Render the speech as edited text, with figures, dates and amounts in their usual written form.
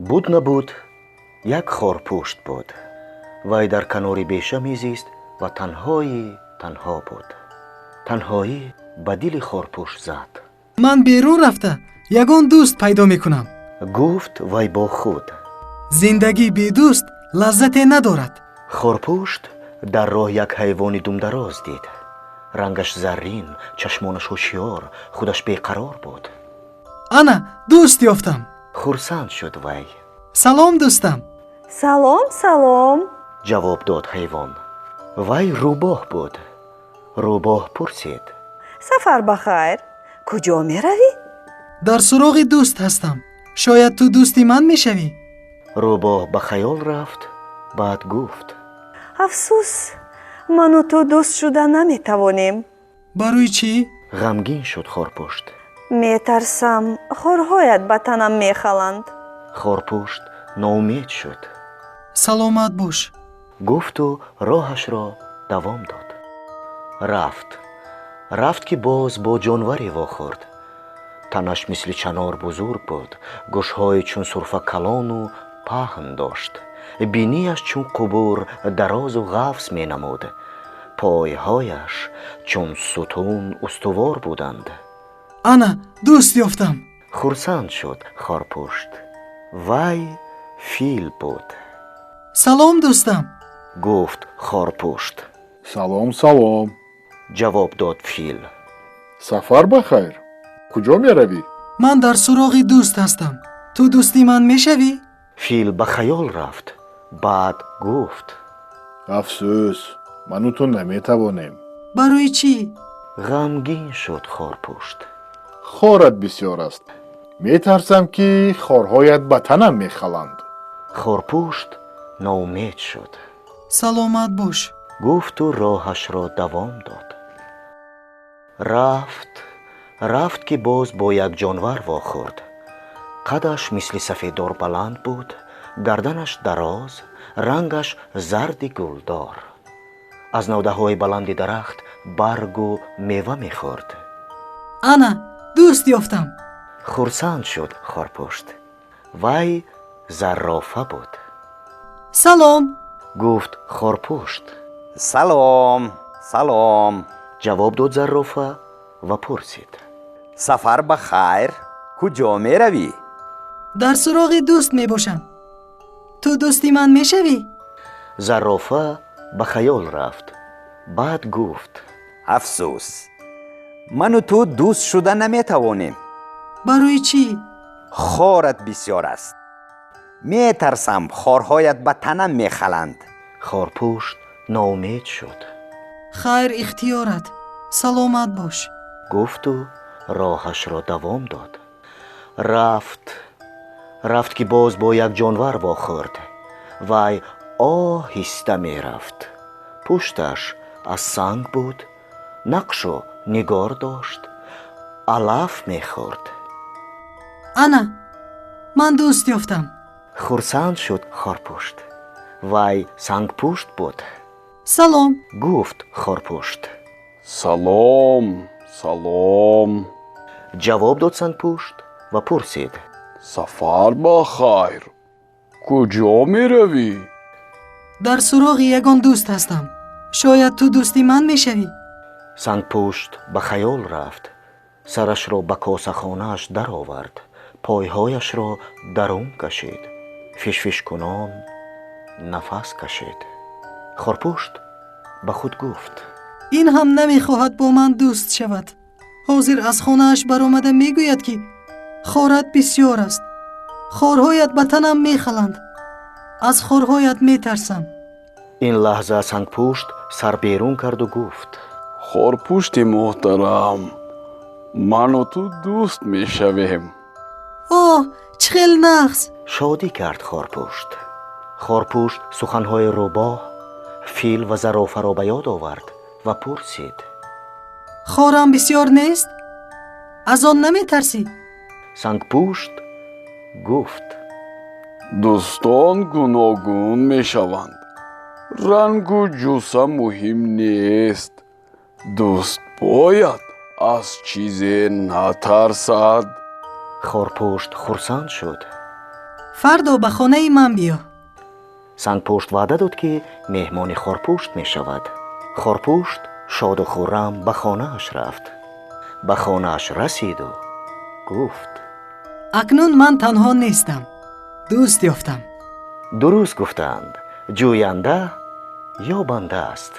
Буд набуд, як хорпушт буд. Вай дар канори беша мезист ва танҳои танҳо буд. Танҳоӣ ба дили хорпушт зад. Ман берун рафта ягон дӯст пайдо мекунам. Гуфт вай бо худ. Зиндагӣ бедӯст лаззате надорад. Хорпушт дар роҳ як ҳайвони думдароз дид. Рангаш заррин, чашмонаш ҳушёр, худаш беқарор буд. Ана, дӯст ёфтам. Хурсанд шуд вай. Салом, дӯстам. Салом, салом. Ҷавоб дод ҳайвон. Вай рӯбоҳ буд. Рӯбоҳ пурсид: Сафар ба хайр, куҷо меравӣ? Дар суроғи дӯст ҳастам. Шояд ту дӯсти ман мешавӣ? Рӯбоҳ ба хаёл рафт, баъд гуфт: Афсӯс, ману ту дӯст шуда наметавонем. Барои чӣ? Ғамгин шуд хорпушт. Метарсам, хорҳоят ба танам мехаланд. Хорпушт ноумед шуд. Саломат бош. Гуфту роҳашро давом дод. Рафт, рафт, ки боз бо ҷонваре вохӯрд. Танаш мисли чанор бузург буд, гӯшҳои чун сурфа калону паҳн дошт, бинияш чун қубур дарозу ғафз менамуд, пойҳояш чун сутун устувор буданд. Ана, дӯст ёфтам. Хурсанд шуд хорпушт. Вай фил буд. Салом, дӯстам. Гуфт хорпушт. Салом, салом. Ҷавоб дод фил. Сафар ба хайр, куҷо меравӣ? Ман дар суроғи дӯст ҳастам. Ту дӯсти ман мешавӣ? Фил ба хаёл рафт, баъд гуфт: Афсӯс, ману ту наметавонем. Барои чӣ? Ғамгин шуд хорпушт. Хорат бисёр аст. Метарсам, ки хорҳоят ба танам мехаланд. Хорпушт ноумед шуд. Саломат бош. Гуфту роҳашро давом дод. Рафт, рафт, ки боз бо як ҷонвар вохӯрд. Қадаш мисли сафедор баланд буд, гарданаш дароз, рангаш зарди гулдор. Аз навдаҳои баланди дарахт баргу мева мехӯрд. Ана, дӯст ёфтам. Хурсанд шуд хорпушт. Вай зарофа буд. Салом. Гуфт хорпушт. Салом, салом. Ҷавоб дод зарофа ва пурсид: Сафар ба хайр, куҷо меравӣ? Дар суроғи дӯст мебошам. Ту дӯсти ман мешавӣ? Зарофа ба хаёл рафт, баъд гуфт: Афсӯс, ману ту дӯст шуда наметавонем. Барои чӣ? Хорат бисёр аст. Метарсам, хорҳоят ба танам мехаланд. Хорпушт ноумед шуд. Хайр, ихтиёрат. Саломат бош. Гуфту роҳашро давом дод. Рафт, рафт, ки боз бо як ҷонвар вохӯрд. Вай оҳиста мерафт, пушташ аз санг буд, нақшу нигор дошт, алаф мехӯрд. Ана, ман дӯст ёфтам. Хурсанд шуд хорпушт. Вай сангпушт буд. Салом. Гуфт хорпушт. Салом, салом. Ҷавоб дод сангпушт ва пурсид: Сафар ба хайр, куҷо меравӣ? Дар суроғи ягон дӯст ҳастам. Шояд ту дӯсти ман мешавӣ? Сангпушт ба хаёл рафт, сарашро ба косахонааш даровард, пойҳояшро дарун кашид, фишфишкунон нафас кашид. Хорпушт ба худ гуфт: Ин ҳам намехоҳад бо ман дӯст шавад. Ҳозир аз хонааш баромада мегӯяд, ки хорат бисёр аст, хорҳоят ба танам мехаланд, аз хорҳоят метарсам. Ин лаҳза сангпушт сар берун карду гуфт: Хорпушти муҳтарам, ману ту дӯст мешавем. Оҳ, чӣ хел нағз! Шодӣ кард хорпушт. Хорпушт суханҳои рӯбоҳ, фил ва зарофаро ба ёд овард ва пурсид: Хорам бисёр нест? Аз он наметарсӣ? Сангпушт гуфт: Дӯстон гуногун мешаванд. Рангу ҷусса муҳим нест. Дӯст бояд аз чизе натарсад. Хорпушт хурсанд шуд. Фардо ба хонаи ман биё. Сангпушт ваъда дод, ки меҳмони хорпушт мешавад. Хорпушт шоду хуррам ба хонааш рафт. Ба хонааш расиду гуфт: Акнун ман танҳо нестам, дӯст ёфтам. Дуруст гуфтаанд, ҷӯянда ёбанда аст.